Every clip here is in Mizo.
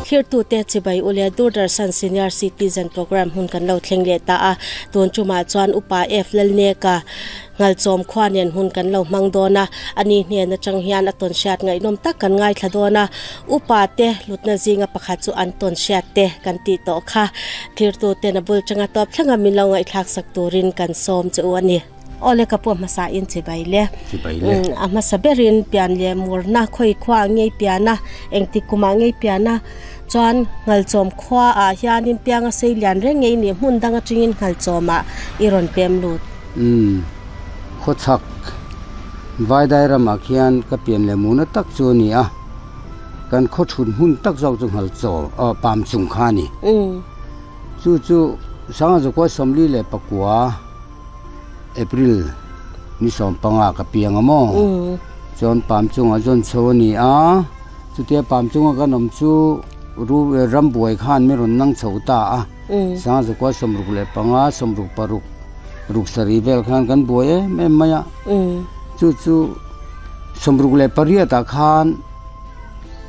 Thirtute chibai u leh Doordarshan Senior Citizen Programme hun kan lo thleng leh ta a, tun tumah chuan Upa F Lalneka Ngalchawm khua nen hun kan lo hmang dawn a, ani hnen atang hian a tawn hriat ngaihnawm tak kan ngaithla dawn a, Upa te hlutna zinga pakhat chu an tawn hriat te kan tih tawh kha thirtuten a bul tanga tawp thleng a min lo ngaihthlak sak turin kan sawm che u a ni. Aw le ka pawh hmasa in chibai le. Chibai le. A hmasa berin pian leh murna khawi khua ah ngei pian a, engtik kumah ngei pian a, chuan Ngalchawm khua ah hianin piang a sei lian reng ngei nih hmun dang atangin Ngalchawm ah i rawn pem lut. Umm, khawchhak Vaidai ramah khian ka pian leh murna tak chu a ni a, kan khaw thut hmun tak zawk chu Ngalchawm, aw Pamchung kha a ni. Chu chu Sangazakua 49. April ni 15 ka piang a maw? Chuan pam chungah zawn chho a ni a, chutia pam chunga kan awm chu ru rambuai khan min rawn nang chho ta a, Sangzakua 65, 66, ruk sarih vel khan kan buai em em mai a, chu chu 68 ah khan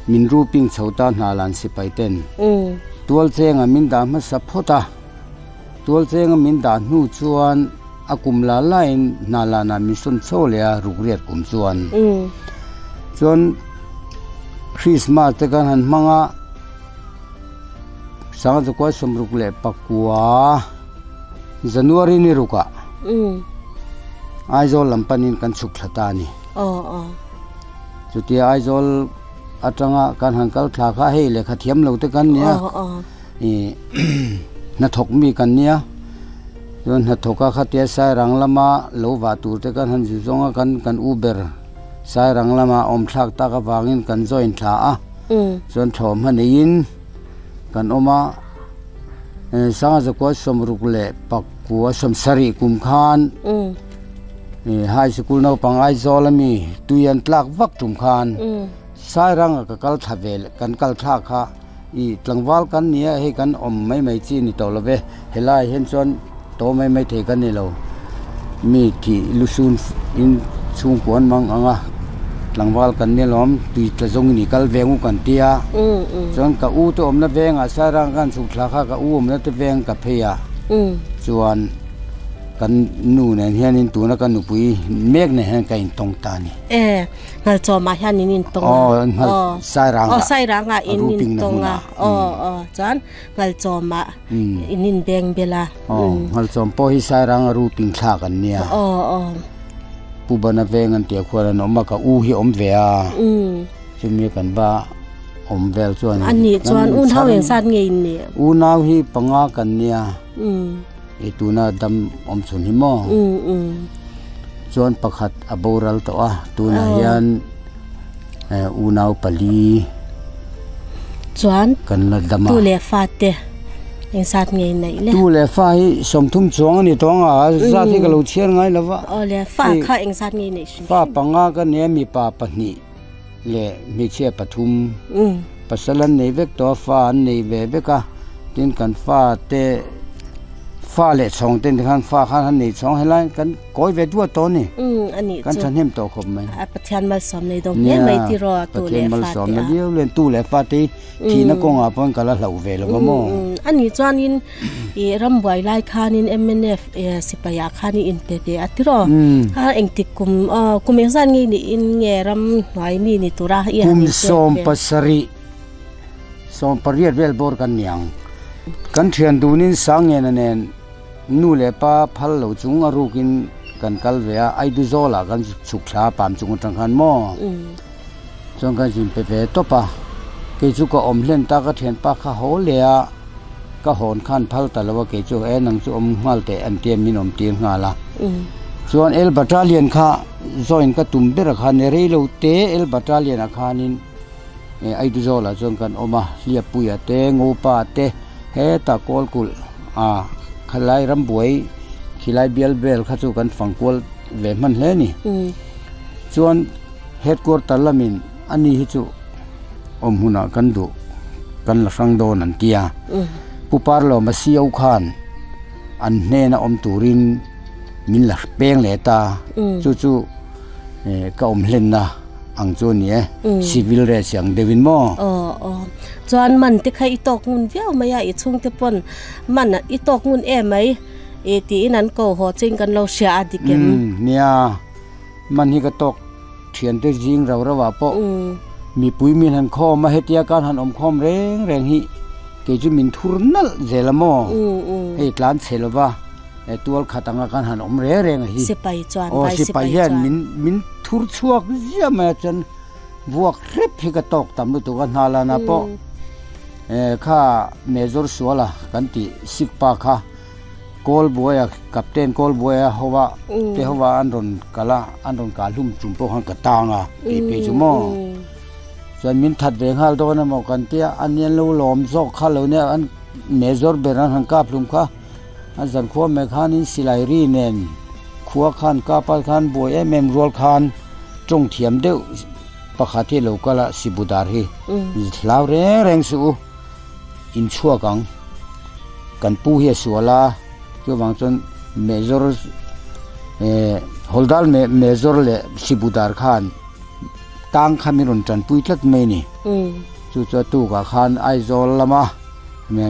min ru ping chho ta hna lan sipai ten tual chengah min dah hmasa phawt a. Tualchenga min dah hnu chuan a kum la laiin hna lanah min sawn chho leh a, rukriat kum chuan. Chuan Christmas te kan han hmang a, Sangzakua 69 January ni rukah Aizawl lam panin kan chhuk thla ta a ni. Chutia Aizawl atanga kan han kal thla kha hei lehkha thiam lo te kan nia. Ih hnathawk mi kan nia chuan hnathawka khatia sairang lama lo vah tur te kan han zu zawng a kan kan u ber sairang lama awm thlak tak avangin kan join thla a chuan thawmhma neiin kan awm a Sangzakua 69 70 kum khan ih high sikul naupang Aizawl ami tui an tlak vak tum khan sairanga ka kal thla ve leh kan kal thlak kha. I tlangval kan ni a, hei kan awm mai mai chi a ni tawh lo ve, helaiah hian chuan to mai mai thei kan ni lo, mi thih lusun in chhungkua an mang ang a, tlangval kan ni alawm tui tla zawng in i kal veng u kan ti a, chuan ka u te awmna vengah sairang khan chhuk thla kha ka u awmna te veng ka phei a, chuan kan nu nen hianin tuna ka nupui mek nen hian ka intawng ta a ni. Ngalchawmah hian in intawng a. Aw, ngal Sairangah. Aw, Sairangah in intawng a. Aw, aw, chuan Ngalchawmah in inbeng bel a. Aw, Ngalchawm pawh hi Sairanga ruping thlak an nia. Aw, aw. Pu Bana veng an tih khuan an awm a, ka u hi awm ve a. Chumi kan va awm vel chuan. A nih chuan unau eng zat nge in nih? Unau hi panga kan nia. I tuna dam awm chhun hi maw? Chuan pakhat a boral tawh a, tunah hian unau pali chuan kan la dam a. Tu leh fa te eng zat nge neih le? Tu leh fa hi 30 chuang a ni tawh ang a, zat hi ka lo chhiar ngai lo va. Aw le, fa kha eng zat nge neih hrim hrim? Fa panga ka nia, mipa pahnih leh hmeichhia pathum. Pasal an nei vek tawh a, fa an nei ve vek a, tin kan fa te fa leh chhawng te ni khan fa khan an nei chhawng helai kan kawi ve duat tawh a ni. Kan thahnem tawh khawp mai. Pathian malsawm nei dawng hle mai tiraw tu leh fa te a. Pathian malsawm na viau len tu leh fa te thihna kawngah pawh ka la hlauh ve lo va maw. A nih chuanin i rambuai lai khanin mnf sipai ah khan i inpe ve a tiraw. A engtik kum kum engzat nge niin nge ram hnuai mi ni tura i han Kum inpek ve. 70 18 vel bawr kan ni ang. Kan thian dunin Sangena nen nu leh pa phal lo chung a rukin kan kal ve a, Aiduzawl-ah kan chhuk thla a pam chung atang khan maw. Chuan ka zin pe ve tawp a, kei chu ka awm hlen ta ka thianpa kha haw leh a, ka hawn khan phal ta lo a kei chu e nang chu awm nghal teh an tia min awm tir nghal a. Chuan El Battalion kha join ka tum ber a khan e rei lo te El Battalion ah khanin e Aiduzawl ah chuan kan awm a, Hliappuia te Ngopa te hetah Kawlkulh a khalai rambuai khilai bial vel kha chu kan fangkual ve hman hle a ni. Chuan. Headquarter lamin a ni hi chu awm hunah kan duh kan la hrang dawn an ti a. Pu Parlawma CO khan an hnena awm turin min la peng leh ta. Chu chu ka awm hlenna ang chu a ni e. Civil race ang deuhin maw? Aw aw. Chuan man te kha i tawk ngun viau mai a, i chhungte pawn man i tawk ngun em mai i tiin an ko haw che in kan lo hria a dik em? Umm nia, man hi ka tawk thiante zing rau rau ah pawh mipui min han khawm a, hetia kan han awm khawm reng reng hi kei chu min thur nalh zel a maw? Hei tlan chhe lova tual khat anga kan han awm reng reng a hi. Sipai chuan, vai sipai hian min thur chhuak ziah mai a chuan. Vuak hrep hi ka tawk tam lutuk a, hna lana pawh kha Major Suala kan tih Sikh pa kha Kawl buaia Captain Kawl buaia hova te hova an rawn kal a, an rawn kah hlum tum pawh khan ka tang a tih phei chu maw. Chuan min that ve nghal dawn emaw kan tia a nia lo lawm zawk kha lo nia an Major ber an han kap hlum kha a zankhua mai khanin silai ri nen khua khan kap a khan buai em em rual khan tawng thiam deuh pakhat hi lo kal a Sibudar hi hlau reng reng suh u in chhuak ang kan pu hi a sual a chuvang chuan Major eh Holdal Major leh Sibudar khan tang kha min rawn tanpui tlat mai a ni chu chu a tukah khan Aizawl lama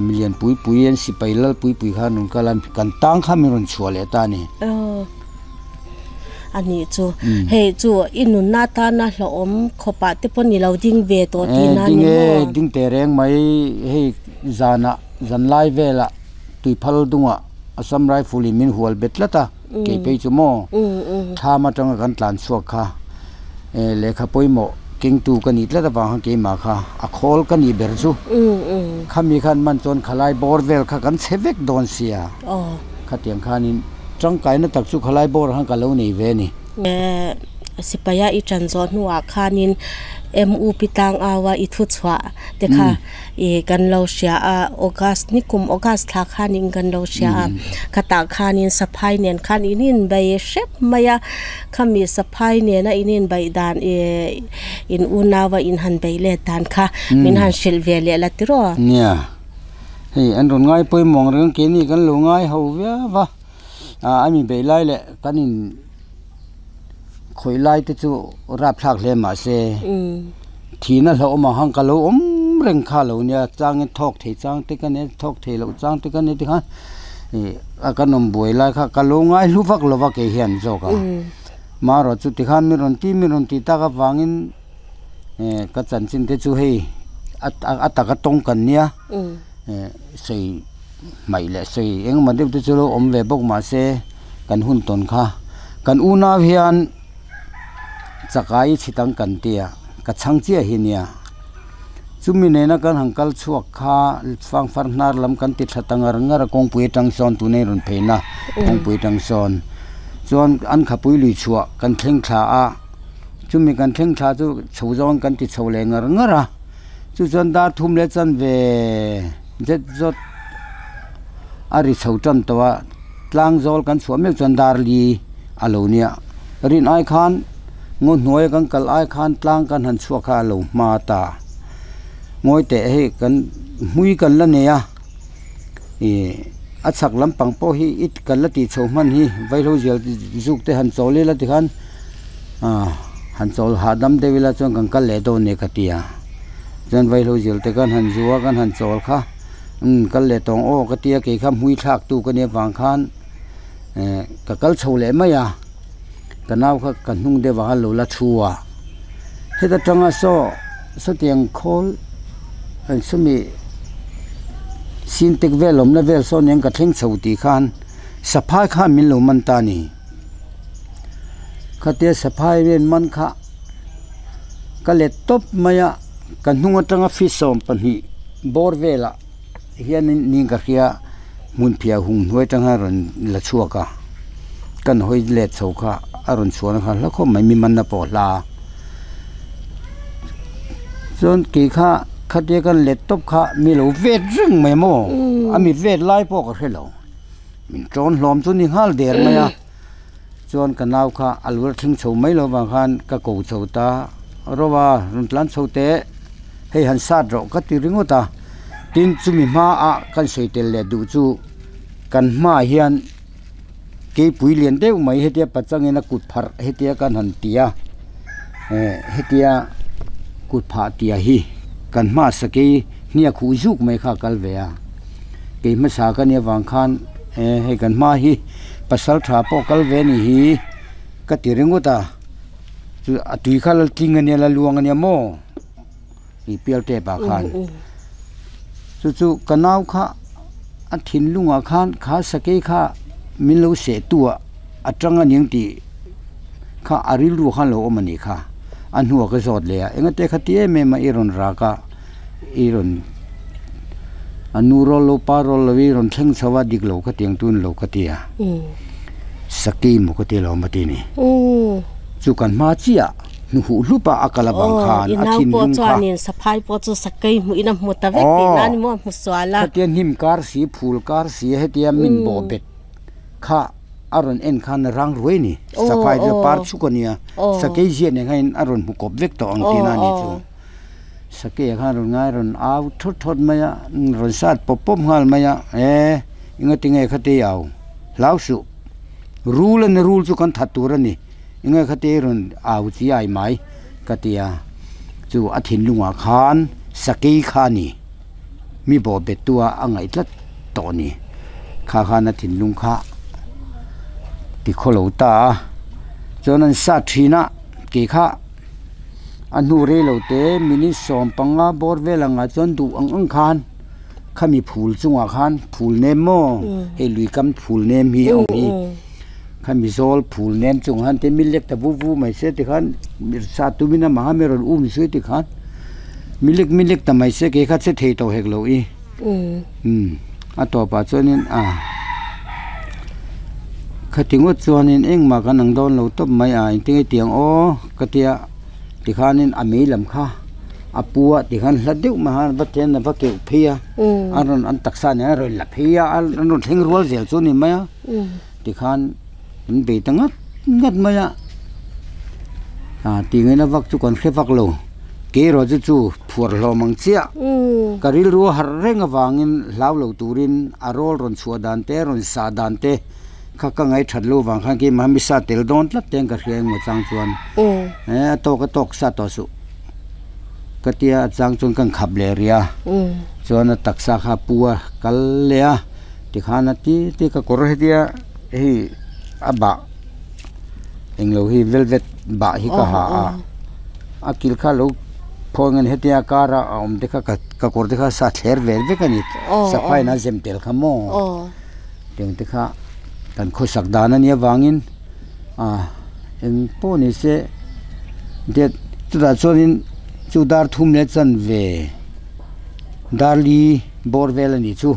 milian pui pui an sipai lal pui pui khan rawn kal a kan tang kha min rawn chhuah leh ta a ni. A nih chu hei chu i nunna atana hlauhawm khawpah te pawh ni lo ding ve tawh tihna a ni maw? Ding teh reng mai hei zanah zanlai velah tuiphal dungah Assam Rifle in min hual bet tlat a kei phei chu maw thlam atanga kan tlan chhuak kha lehkha pawimawh kengtu ka nih tlat avang khan keimah kha a khawl ka nih ber chu khami khan man chuan khalai bawr vel kha kan chhe vek dawn sia khatiang khanin Tangkaina tak chu khalai bawr khan ka lo nei ve a ni. Sipaia i tan zawh hnuah khanin MUP tlangau a i thuchhuah te kha i kan lo hria a, August ni kum August thla khanin kan lo hria a, khatah khanin saphai nen khan in inbei hrep mai a, khami saphai nena in inbeih dan ih in unau a in han beih let dan kha min han hrilh ve leh la tiraw? Nia, hei an rawn ngai pawimawh ang reng keini kan lo ngai ho viau va. Ah a mi beih lai leh kan in khawih lai te chu rapthlak hle mah se thihna hlauhawm ang khan ka lo awm reng kha lo nia changin thawk thei chang te ka nia thawk thei loh chang te ka nia tikhan ih a kan awm buai lai kha ka lo ngai hlu vak lo va kei hian zawk a marawh chu tikhan mi rawn ti mi rawn tih tak avangin eh ka chanchin te chu hei a taka tawng kan nia eh sawi. Hmaih leh sawi engemaw deuh te chu lo awm ve bawk mah se kan hun tawn kha kan unau hian chakai chhit ang kan tia ka chhang chiah hi nia chumi nena kan han kal chhuak kha fang far hnar lam kan ti tha ta ngar ngar a kawngpui atang sawn tuna i rawn phei na kawngpui atang sawn chuan an khapui lui chhuah kan thleng thla a chumi kan thleng thla chu chho zawng kan ti chho leh ngar ngar a chu chuan dar thum leh chanve. Zet zawt a ri chho tan tawh a, tlang zawl kan chhuah meuh chuan dar li a lo nia. Rin ai khan ngaw hnuaia kan kal ai khan tlang kan han chhuak kha a lo hma ta. Ngawi teh hei kan hmui kan la nei a, ih a chhak lampang pawh hi it kan la tih chho hman hi vaihlo zial zuk te han chawl ila tikhan ah han chawl hahdam deuh ila chuan kan kal leh dawn nia ka ti a. Chuan vaihlo zil te khan han zu a kan han chawl kha umm kal leh tawng aw ka tia kei kha hmui thlak tu ka nia vang khan eh ka kal chho leh mai a ka nau kha ka hnung deuh ah khan lo la thu a heta tanga saw sawtiang khawl sawmi sintek vel awmna vel sawn hian ka thleng chho tih khan saphai khan min lo man ta a ni khatia saphai vel man kha. Ka let tawp mai a, ka hnung atanga fish 12 bawr velah hianin ning ka hria hmun phiah hung hnuai atanga rawn la chhuak a, kan hawi let chho kha a rawn chhuahna kha hla khawp mai mi manna pawh hla a. Chuan kei kha khatia kan let tawp kha mi lo vet reng mai maw a mi vet lai pawh ka hre lo min tawn hlawm chu ni nghal der mai a. Chuan ka nau kha a lu a thleng chho mai lo vang khan ka ko chho ta ro a, rawn tlan chho teh hei han sat rawh ka ti ringawt a, tin chumi hmaah kan sawi tel leh duh chu kan hmaah hian keipui lian deuh mai hetia pachangin a kut pharh hetia kan han ti a, eh hetia kut phah tia hi kan hma sakei Hniak huh zuk mai kha a kal ve a. Kei hmasa ka nia vang khan e hei kan hma hi pasal tha pawh kal ve ni hi ka ti ringawt a. Chu a tui kha la tling ania la luang ania maw tih pial tep ah khan. Chu chu ka nau kha a thinlungah khan kha sakei kha min lo seh tu ah a tang aniang tih kha a rilru khan lo awm a nih kha. A hnuah ka zawt leh a engate kha ti em em a i rawn rak a i rawn a nu rawl lo pa rawl lo i rawn thleng chho a dik lo ka tiang tun lo ka ti a sakei maw ka ti lo maw ti ni chu kan hma chiah hnu huh hlup a a kal avang khan a thinlung kha saphai pawh chu sakei hmuh in a hmu ta vek tih nan maw a hmu sual a khatia hnim kar si phul kar si hetia min bawh bet kha a rawn en khan a rang ruai ni saphai chu par chuk a nia sakei ziah nen khan a rawn hmu kawp vek tawh ang tih na a ni chu. Sakei khan rawn ngai rawn au thawt thawt mai a, rawn sat pawp pawp nghal mai a, e enga tinge khati au hlau suh, rul a ni rul chu kan that tur a ni, enga khati rawn au chi ai mai ka ti a, chu a thinlungah khan sakei kha a ni, mi bawh bet tu a a ngaih tlat tawh a ni, kha khan a thinlung kha ti khawlo ta a, chuan an sat thin a kei kha. A hnu rei lo te minute 15 bawr vel angah chuan duh ang ang khan khami phul chungah khan phul nem maw hei lui kam phul nem hi a awm hi khami zawl phul nem chungah khan te milek ta vu vu mai se tikhan sa tumin amah kha mi rawn um zui tikhan milek milek ta mai se kei kha che thei tawh hek lo i a tawpah chuanin a khati ngawt chuanin engmah kan ang dawn lo tawp mai a engtin nge tiang aw ka tia tikhanin a mei lam kha a pu a tikhan hla deuh mai khan va chen a va keuh phei a a rawn an taksa nen a rawn la phei a an rawn thleng rual zel chu a ni mai a tikhan an bei ta ngat ngat mai a ah tih ngaihna vak chu kan hre vak lo. Kei erawh chu chu phuar hlawm ang chiah. Ka rilru a harh reng avangin hlau lo turin a rawl rawn chhuah dan te, rawn sah dan te kha ka ngaihṭhat lo vang khan keimah mi sa tel dawn tlat te an ka hria engmaw chang chuan e a tawk a tawk sa tawh suh ka tia a chang chuan ka inkhap leh rih a chuan a taksa kha a pu a kal leh a tikhan a ti ti ka kawr hetia hei a bah englo hi velvet bah hi ka ha a. A kil kha lo phawi nge ni hetia kar a awm te kha ka kawr te kha sa thler ve vek a ni saphai in a zem tel kha maw tiang te kha kan khawsak dan a nia vangin ah eng pawh ni se det chutah chuanin chu dar thum leh chanve darli bawr vel a ni chu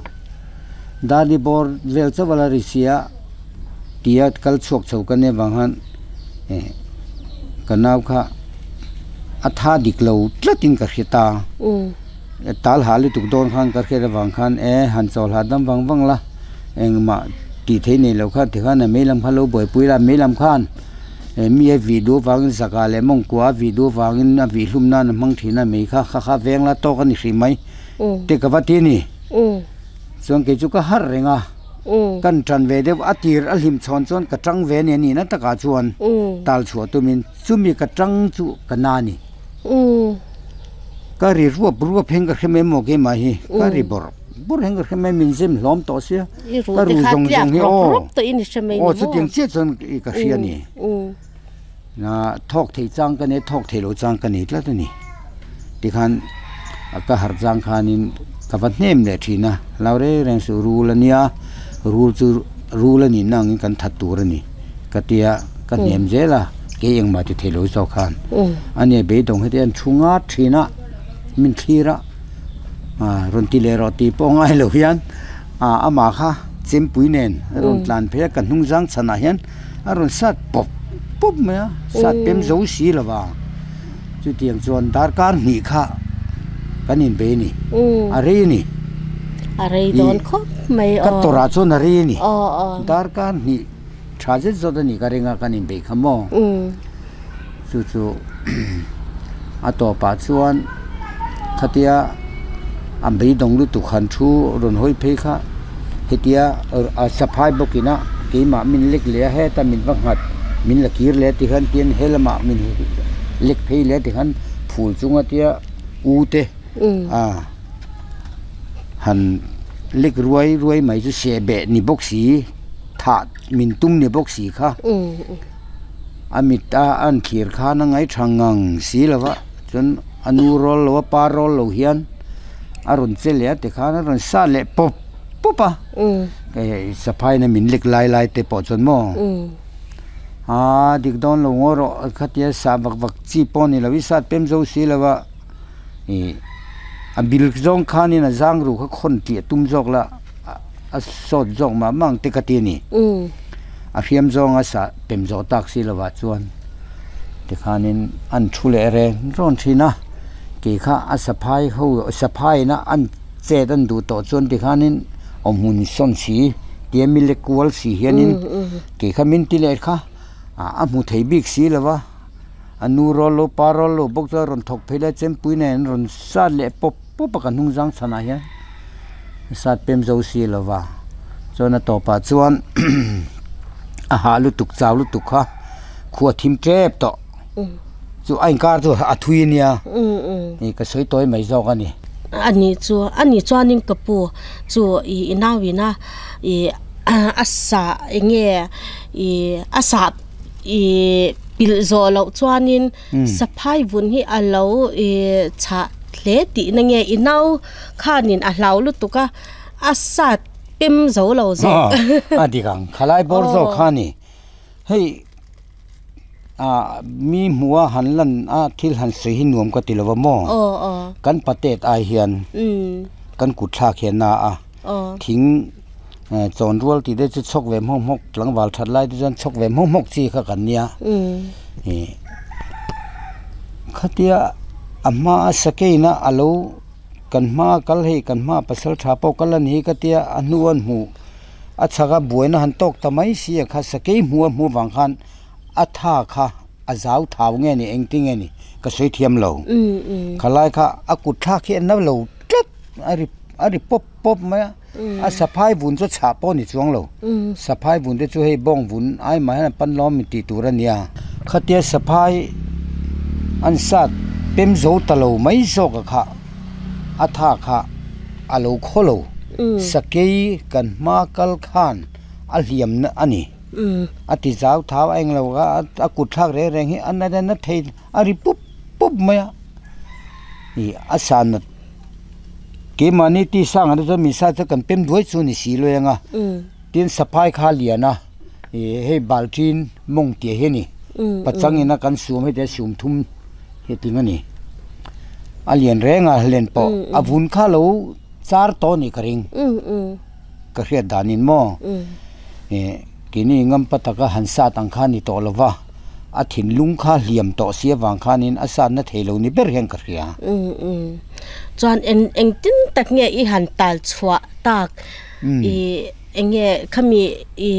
darli bawr vel chauh a la ri sia. Tia kal chhuak chho ka nia vang khan eh ka nau kha a tha dik lo tlatin ka hre ta tal hah lutuk dawn khan ka hriat avang khan e han chawl hahdam vang vang la engmah tih theih nei lo khan tikhan a mei lam kha lo buaipui la mei lam khan eh mi a vih duh avangin zaka leh mawngkua a vih duh avangin a vih hlum nan a hmang thin a mei kha kha kha veng la tawk a ni hrih mai te ka va ti a ni chuan kei chu ka harh reng a. Kan tan ve deuh a tir a hlim chhawn chuan ka tang ve ania nihna takah chuan tal chhuah tumin chumi ka tang chu ka na ni. Ka ri ruap ruap heng ka hre mai maw keimah hi ka ri bawrh bawrh heng ka hre mai min zem hlawm tawh sia ka ru zawng zawng hi aw aw chutiang chiah chuan ka hria ni. Na thawk thei chang ka nei thawk thei lo chang ka nei tlat a ni tikhan ka harh chang khanin ka va hnem leh thin a hlau reng reng suh rul a nia rul chu rul a nih na angin kan that tur a ni ka tia ka hnem zel a kei engmah ti thei lo zawk khan a nia beidawng heti an thu ngat thin a min thlir a ah rawn ti leh rawh tih pawh ngai lo hian ah amah kha chempui nen a rawn tlan phei a ka hnung zang chhanah hian. A rawn sat pawp pawp mai a, sat pem zo si lo va, chutiang chuan darkar hnih kha kan inbei a ni, a rei a ni. A rei dawn khawp mai aw. Ka tawrah chuan a rei a ni, darkar hnih tha zet zawt a ni ka ring a kan inbei kha maw. Chu chu a tawpah chuan khatia a beidawng lutuk han thu rawn hawi phei kha hetia a saphai bawkin a keimah min lek leh a heta min va nghat min la kir leh ti khan tin he lamah min lek phei leh ti khan phul chunga tia u te a. Han lek ruai ruai mai chu seh beh ni bawk si thah min tum ni bawk si kha a mit a an thlir khan a ngaih tha ngang si lo va chuan a nu rawl lo a pa rawl lo hian a rawn che leh a tikhan a rawn sat leh pawp pawp a hei saphai in a min lek lai lai te pawh chuan maw aa dik dawn lo ngaw rawh khatia sah vak vak chi pawh a ni lo i sat pem zo si lo va. Ih a bil zawng khanin a zang ruh kha khawn tih a tum zawk la a sawt zawk mah mah ang te ka ti a ni. A hriam zawnga sah pem zawh tak si lovah chuan tikhanin an thu leh reng rawn thin a, kei kha a saphai ho saphaiin a an chet an duh tawh chuan tikhanin awmhmun sawn si tia mile kual si hianin kei kha min ti leh kha a hmu thei bik si lo va. A nu rawl lo pa rawl lo bawk chu a rawn thawk phei lai chempui nen an rawn sat leh pawp pawp a ka hnung zang chhanah hian a sat pem zo si lo va chuan a tawpah chuan a hah lutuk chau lutuk kha khua thim tep tawh chu a inkar chu a thui a nia ih ka sawi tawi mai zawk a ni. A nih chu a nih chuanin ka pu chu ih i nauin a ih a sah eng nge ih a sah. Ih pilh zawh loh chuanin saphai vun hi a lo ih chhah hle tihna nge i nau khanin a hlau lutuk a, a sat pem zo lo zawk. A dik ang, khalai bawr zawk kha a ni. Hei ah mi hmuha han lan a thil han sawi hi nuam ka ti lo va maw? Kan patet ai hian kan kut thlak hian na a thing. Chawn rual tih te chu chhawk ve hmawk hmawk tlangval that lai te chuan chhawk ve hmawk hmawk chi kha kan nia ih khatia a hma a sakeina a lo kan hma a kal hei kan hma pasal tha pawh kal a ni hi khatia a hnu an hmuh a chhak a buaina han tawk ta mai si a kha sakei hmuh a hmuh avang khan a tha kha a zau thau nge ni engtin nge ni ka sawi thiam lo khalai kha a kut thlak hi a na lo tlat a ri a ri pawp pawp mai a. A saphai vun chu chhah pawh a ni chuang lo. Saphai vun te chu hei bawng vun ai mah hian a pan lawm mi tih tur a nia. Khatia saphai an sat pem zo ta lo mai zawk a kha a tha kha a lo khaw lo. Sakei kan hma kal khan a hliam na a ni. A ti zau thau a englo kha a kut thlak reng reng hi a na na thei a ri pup pup mai a. Ih a san nat. Keimahni ti sang ah te chuan min sa chu kan pem duai chu ni si luai ang a, tin saphai kha a lian a, ih hei baltin mawng tih hi a ni, pachang ina kan sum heti a sum thum hi tling a ni, a lian reng a len pawh a vun kha lo char tawh a nih ka ring, ka hriat danin maw, ih keini ngampa taka han sat ang kha a ni tawh lo va. A thinlung kha hliam tawh si avang khanin a satna thei lo ni ber hian ka hria. Umm chuan eng engtin tak nge i han tal chhuah tak i eng nge khami i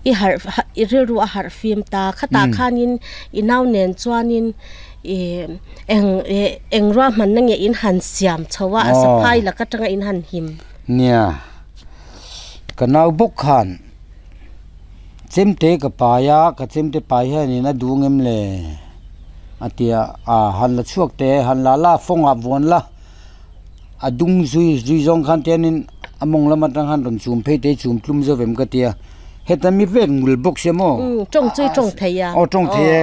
i harh i rilru a harh fim ta khatah khanin i nau nen chuanin i eng eng ruahmanna nge in han siam chho a a saphai lak atanga in han him. Nia ka nau bawk khan. Chemte ka pai a, ka chemte pai hianin a duh ngem le? A ti a, a han la chhuak teh, han la la fawngah vuan la, a dung zui zui zawng khan tianin a mawng lam atang khan rawn chum phei te chum tlum zo vem ka ti a, heta mi vel ngul bawk sia maw? Umm tawng chu i tawng thei a. Aw tawng thei e,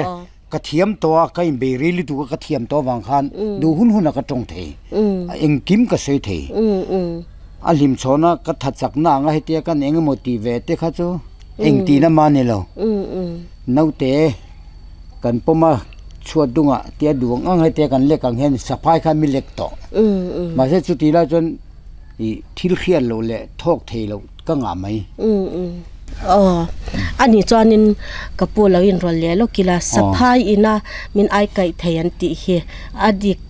ka thiam tawh a, ka inbei rei lutuk a ka thiam tawh avang khan duh hun hunah ka tawng thei, engkim ka sawi thei. A hlim chhawn a, ka tha chak na ang a hetia kan eng emaw tih ve te kha chu eng tihna mah a ni lo. Naute kan pawm a chhuat dungah tia duh ang ang hetia kan lek ang hian saphai khan mi lek tawh. Mahse chutih lai chuan ih thil hriat loh leh thawk thei loh ka ngah mai. Aw, a nih chuanin ka pu lo inrawlh leh lawk ila saphai ina min ai kaih thei an tih hi a dik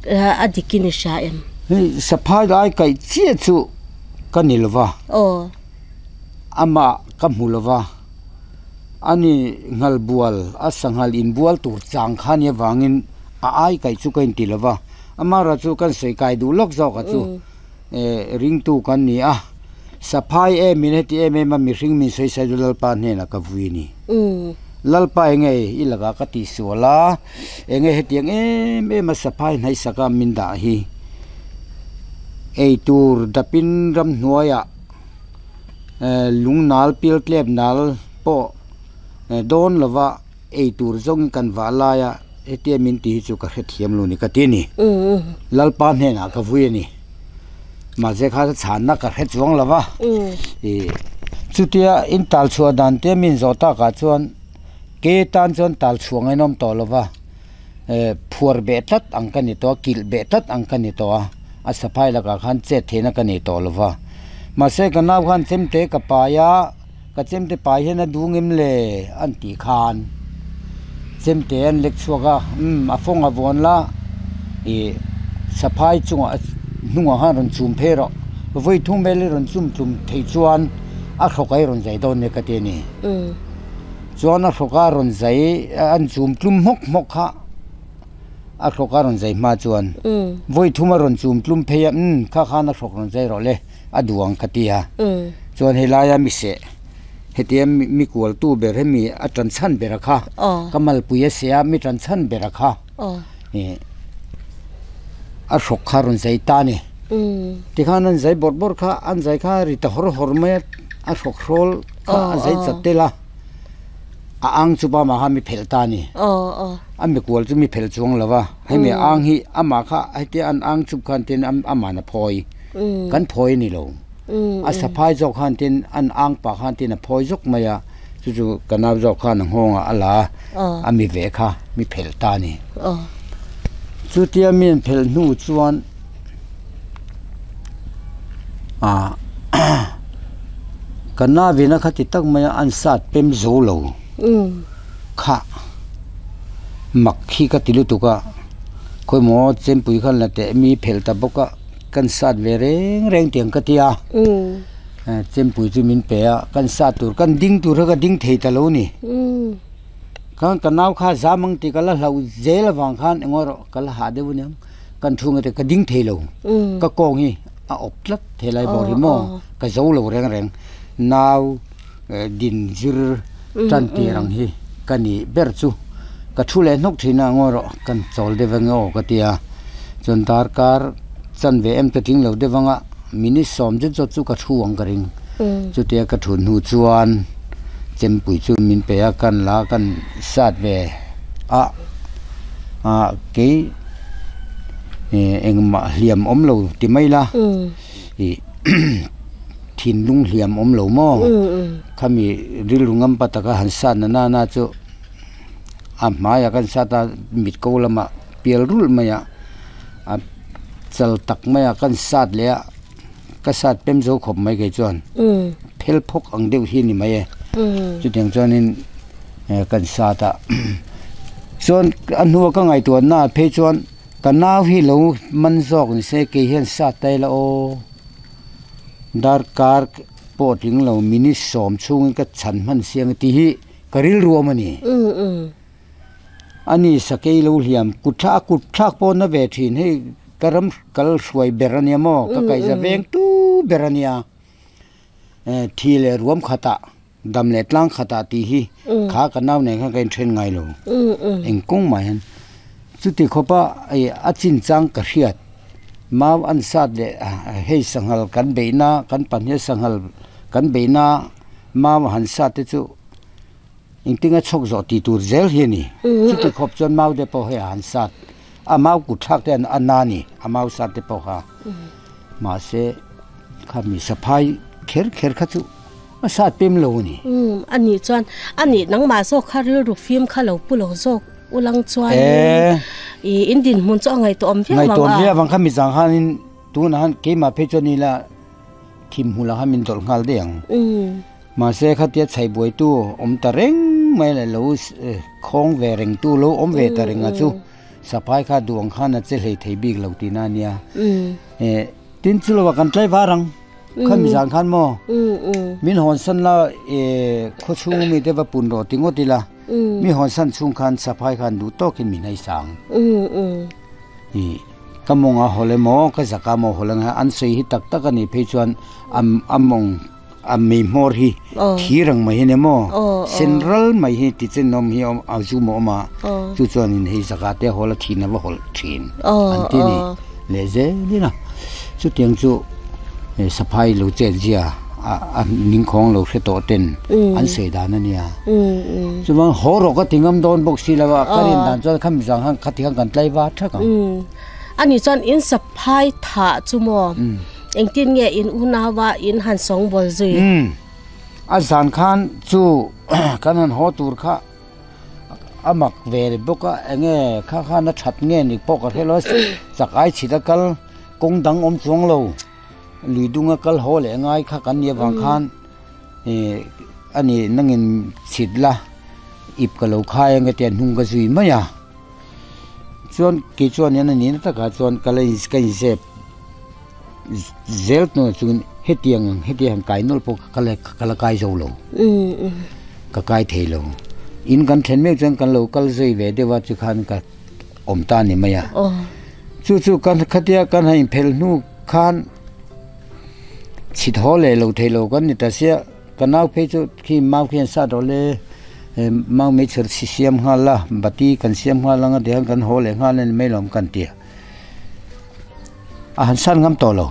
a dikin i hria em? Hei saphai lai kaih chiah chu ka ni lo va. Aw. Amah ka hmu lo va, ani nghal bual a sanghal inbual tur chang kha nia vangin a ai kaih chu ka inti lo va, amaherawhchu chu kan sawi kai duh lawk zawk a chu. Ringtu kan ni a, saphai em in heti em em a mihring min sawi sawi chu Lalpa hnenah ka vui a ni. Lalpa enge i lakah ka tihsual a, enge hetiang em em a saphai hnaihsaka min dah hi. Eitur dapin ramhnuaiah lungnal pial tlep nal pawh dawn lova eitur zawngin kan vah laia hetia min ti hi chu ka hrethiam lo ni ka ti a ni. Lalpa hnenah ka vui a ni. Mahse kha chhanna ka hre chuang lova. Chutia in tal chhuah dan te min zawh takah chuan ke tan chuan tal chhuah ngainawm tawh lova. Phuar beh tlat ang ka ni tawh a, kilh beh tlat ang ka ni tawh a, a saphai lakah khan chet theihna ka nei tawh lo va. Mahse ka nau khan chemte ka pai a, ka chemte pai hian a duh ngem le an tih khan chemte an lek chhuak a, umm a fawng a vawn la ih saphai chungah hnungah khan rawn chum phei rawh, vawi thum vel i rawn chum tlum theih chuan a hrawk a i rawn zai dawn nia ka ti a ni. Chuan a hrawk a rawn zai an chum tlum hmawk hmawk kha a hrawk a rawn zai hma chuan vawi thum a rawn chum tlum phei a umm kha khan a hrawk rawn zai rawh le a duh ang ka ti a chuan helaia mi seh hetia mi kual tu ber hemi a tan chhan ber a kha ka malpui a seh a mi tan chhan ber a kha ih a hrawk kha rawn zai ta a ni tikhan an zai bawrh bawrh kha an zai kha ri ta hawr hawr mai a a hrawk hrawl kha a zai chat tel a. A ang chu pa mah kha mi phelh ta a ni. A mikual chu mi phelh chuang lo va, hemi a ang hi amah kha hetia an ang chup khan tin aman a phawi, kan phawi a ni lo. A saphai zawk khan tin an ang pah khan tin a phawi zawk mai a, chu chu ka nau zawk khan a nghawngah a la a, a mi ve kha mi phelh ta a ni. Chutia mi an phelh hnu chuan ah ka navina kha ti tak mai a an sat pem zo lo kha mak hi ka ti lutuk a khawimaw chempui khan la teh mi phelh ta bawk a kan sat ve reng reng tiang ka ti a chempui chu min pe a kan sat tur kan ding tur kha ka ding thei ta lo a ni khan ka nau kha zam ang tih ka la hlauh zel avang khan engawh erawh ka la hah deuh aniang. Kan chhunga te ka ding thei lo ka kawng hi a awp tlat helai bawr hi maw ka zo lo reng reng nau din zir tan tir ang hi ka ni ber chu ka thu leh hnawk thin a ngaw rawh kan chawl deuh ang aw ka ti a chuan darkar chanve em te tling lo deuh anga minute sawm zet zawt chu ka thu ang ka ring chutia ka thut hnu chuan chempui chu min pe a kan la kan sat ve a ah kei engmah hliam awm lo ti mai la ih thinlung hliam awm lo maw khami rilru ngam pa taka han sat na nana chu a hmaiah kan sat a mit ko lamah pial rulh mai a a chal tak mai a kan sat leh a ka sat pem zo khawp mai kei chuan phel phawk ang deuh hi a ni mai e chutiang chuanin kan sat a chuan a hnua ka ngaihtuah na ah phei chuan ka nau hi lo man zawk ni se kei hian sat ta ila aw darkar pawh tling lo minute sawm chhungin ka chhan hman siang tih hi ka rilru awm a ni. Ani sakei lo hliam kut thlak a kut thlak pawh na ve thin hei ka ram kal hruai ber ania maw ka kaihza veng tu ber ania thi leh ruam khatah dam leh tlang khatah tih hi kha ka nau nen khan ka inthen ngai lo eng kawng mah hian chuti khawpa a chinchang ka hriat mau an sat leh hei sanghal kan beihna kan pahnih sanghal kan beihna mau han sat te chu. Engtinga chhawk zawh tih tur zel hi a ni. Chuti khawp chuan mau te pawh hei a han sat. A mau kut thlak te a na a ni, a mau sat te pawh kha. Mahse, khami saphai kher kher kha chu a sat pem lo a ni. Umm, a nih chuan a nih nangmah zawk kha rilru fim kha lo pu lo zawk ulang chuanin ih in dinhmun chu a ngaihtuahawm viau ang a. Ngaihtuahawm viau ang kha mi zang khanin tunah khan keimah phei chuan ila thimhmulah khan min dawlh nghal daih ang. Mahse khatia chhaih buaitu awm ta reng mai leh lo khawng ve reng tu lo awm ve ta reng a chu saphai kha duh ang khan a che hlei thei bik lo tihna a nia. Tin chu lovah kan tlai var ang khami zan khan maw min hawn san la khaw chhung mi te va pun rawh ti ngawt ila mi hawn san chhung khan saphai khan duh tawkin min hei sang. Ka mawng a hawl emaw ka zaka maw hawl ang an sawi hi tak tak a nih phei chuan a mawng A mei hmawr hi thir ang mai hi nia maw sen ral mai hi ti chen awm hi a zum a awm a chu chuanin hei zaka te a hawl a thin a va hawlh thin an ti a ni leh zelin a. Chutiang chu saphai lo chet zia a ningkhawng lo hre tawh ten an sawi dan a nia. Chuvang haw rawh ka ti ngam dawn bawk si lo a, ka rin dan chuan khami zang khan khati khan kan tlai va thak ang. Ani chuan in saphai thah chu maw engtin nge in unaua in han sawngbawl zui? A zan khan chu kan han haw tur kha a mak ve bawk a, enge kha khan a that nge ni pawh ka hre lo a, chak ai chhit a kal kawng dang awm chuang lo, lui dunga kal haw leh ngai kha kan nih avang khan ih a ni nangin chhit la ip ka lo khai ang tia hnung ka zui mai a, chuan kei chuan hian a nihna takah chuan ka la ka inzep zel tawh chuan hetiang ang hetiang han kai nawlh pawh ka la ka la kai zo lo ka kai thei lo in kan then mek chuan kan lo kal zui ve deuh a tikhan ka awm ta a ni mai a chu chu kan khatia kan han inphelh hnu khan chhit haw leh lo thei lo kan ni ta sia ka nau phei chu khi mau khi an sat rawh le mau meichher si siam nghal a bati kan siam nghal ang a tihian kan haw leh nghal a ni mai lawm kan ti a. A han san ngam tawh lo,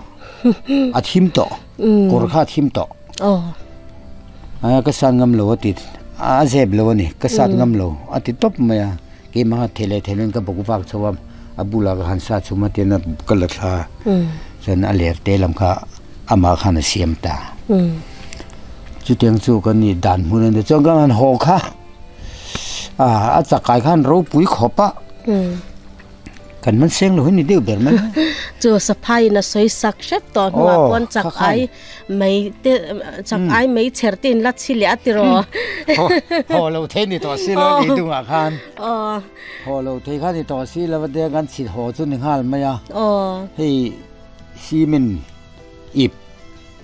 a thim tawh, kawr kha a thim tawh. A ka san ngam lo a ti, a zep lo a ni, ka sat ngam lo a ti tawp mai a, keimah kha thei leh thei loin ka bawk vak chho a, a bulah ka han sa chhum a tian a ka la thla a, chuan a ler te lam kha amah khan a siam ta. Chutiang chu kan nih dan hmun a ni, chuan ka han haw kha a chakai khan ropui khawp a. Kan man seng lo hi ni deuh ber mai. Chu saphai in a sawi sak hrep tawh hnuah pawn chak ai mai te chak ai mai chher te in la chhi leh a tiraw. Haw lo thei ni tawh si lo ni dungah khan. Haw lo thei kha ni tawh si lo a tia kan chhit haw chu ni nghal mai a. Hei cement ip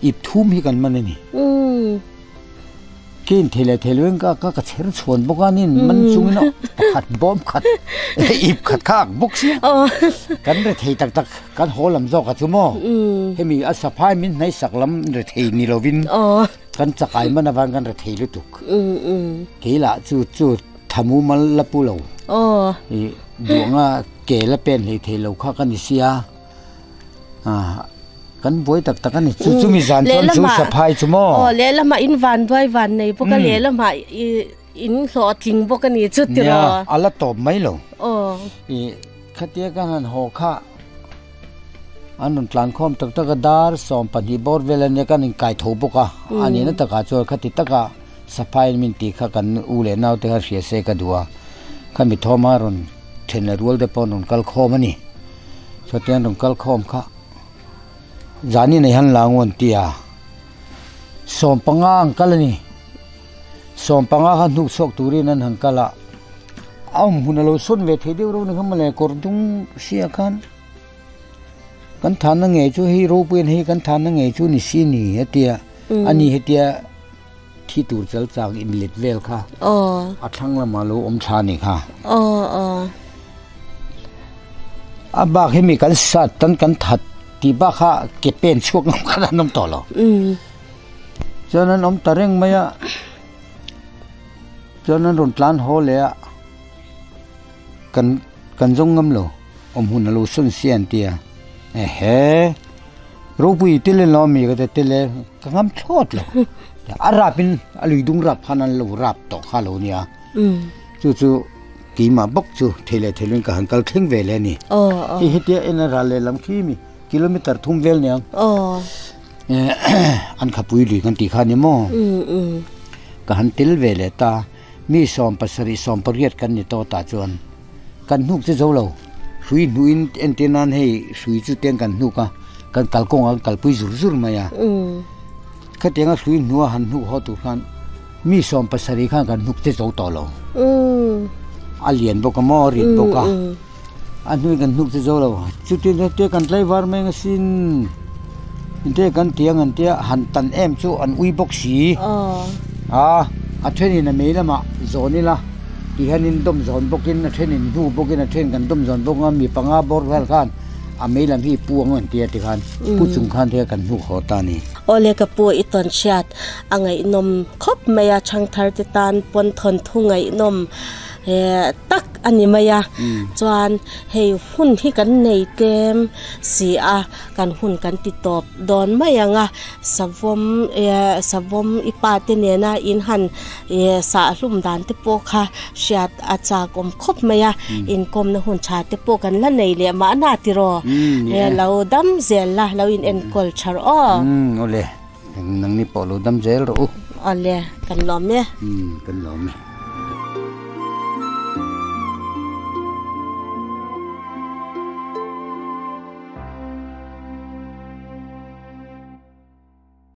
Ip thum hi kan man a ni. Ke in thei leh thei loin ka ka chher chhuan bawk a ni man chungin pakhat bawm khat ip khat kha ak bawk sia. Kan re thei tak tak kan haw lam zawk a chu maw. Hemi a saphai min hnaih sak lam re thei ni lovin kan chakai man avang kan re thei lutuk. Kei lah chu chu thamu mal la pu lo. Duhanga ke la pen hlei thei lo kha ka ni sia. Kan buai tak tak a ni. Chu chumi zan chuan chu saphai chu maw? Aw lehlamah in van buai van nei bawk a, lehlamah in hlawhtling bawk a ni chu tiraw? Nia, a la tawp mai lo. Aw. I khatia ka han haw kha an rawn tlan khawm tak tak a, dar 12 bawr vel a nia kan inkai tho bawk a, a nihna takah chuan khati taka saphai min tih kha kan u leh naute kha hria se ka duh a, khami thawma rawn then leh rual te pawh an rawn kal khawm a ni. Sawtian rawn kal khawm kha zani nei han la ngun ti a, 15 an kal a ni. 15 kha hnuk chhuak turin an han kal a, a awm hun a lo sawn ve thei deuh reuh ni kha mawle kawr dung sia khan kan thanna ngei chu hei ropuiin hei kan thanna ngei chu ni si ni a ti a, ani hetia thi tur chal chak inlet vel kha a thlang lamah lo awm tha ni kha. A bak hi mi kan sat tan kan that tih bak kha ke pen chhuak ngam khan an awm tawh lo. Chuan an awm ta reng mai a, chuan an rawn tlan haw leh a, kan kan zawng ngam lo awm hun a lo sawn sia an ti a, ehe ropui tel emaw mi ka ti tel e ka ngam thlawt lo. A rap in a lui dung rap khan an lo rap tawh kha lo nia. Chu chu keimah bawk chu thei leh thei loin ka han kal thleng ve leh a ni. Hei hetia en a ral lehlam khi mi kilometer thum vel niang. An khapui lui kan tih kha ni maw? Ka han tel ve leh ta. Mi 70 18 kan ni tawh tah chuan kan hnuk chu zo lo. Hrui hnuhin entir nan hei hrui chu teng kan hnuk a, kan kalkawngah kan kalpui zur zur mai a. Khatianga hrui hnua han hnuk haw tur khan mi 70 khan kan hnuk che zo tawh lo. A lian bawk a maw, a rit bawk a. A hnuin kan hnuk che zo lo. Chutin te kan tlaivar mai ang asin. Inte kan ti ang an tia han tan em chu an ui bawk si. A, a thenin a mei lamah zawn ila ti hianin dawm zawn bawkin a thenin hnu bawkin a then kan dawm zawn bawk ang a mi panga bawr vel khan a mei lam hi pu ang an tia tikhan pu chung khan te kan hnuk haw ta a ni. Awle ka pu i tawn hriat a ngaihnawm khawp mai a, Thangthar te tan pawn thawnthu ngaihnawm tak. a ni mai a, chuan hei hun hi kan nei tlem si a, kan hun kan ti tawp dawn mai ang a, savawm eh savawm i pa te nena in han eh sah hlum dan te pawh kha hriat a chak awm khawp mai a, inkawmna hun tha te pawh kan la nei leh mahna tiraw lo dam zel la lo in enkawl tha rawh aw. Awle, nangni pawh lo dam zel rawh u. Awle, kan lawm e. Kan lawm e.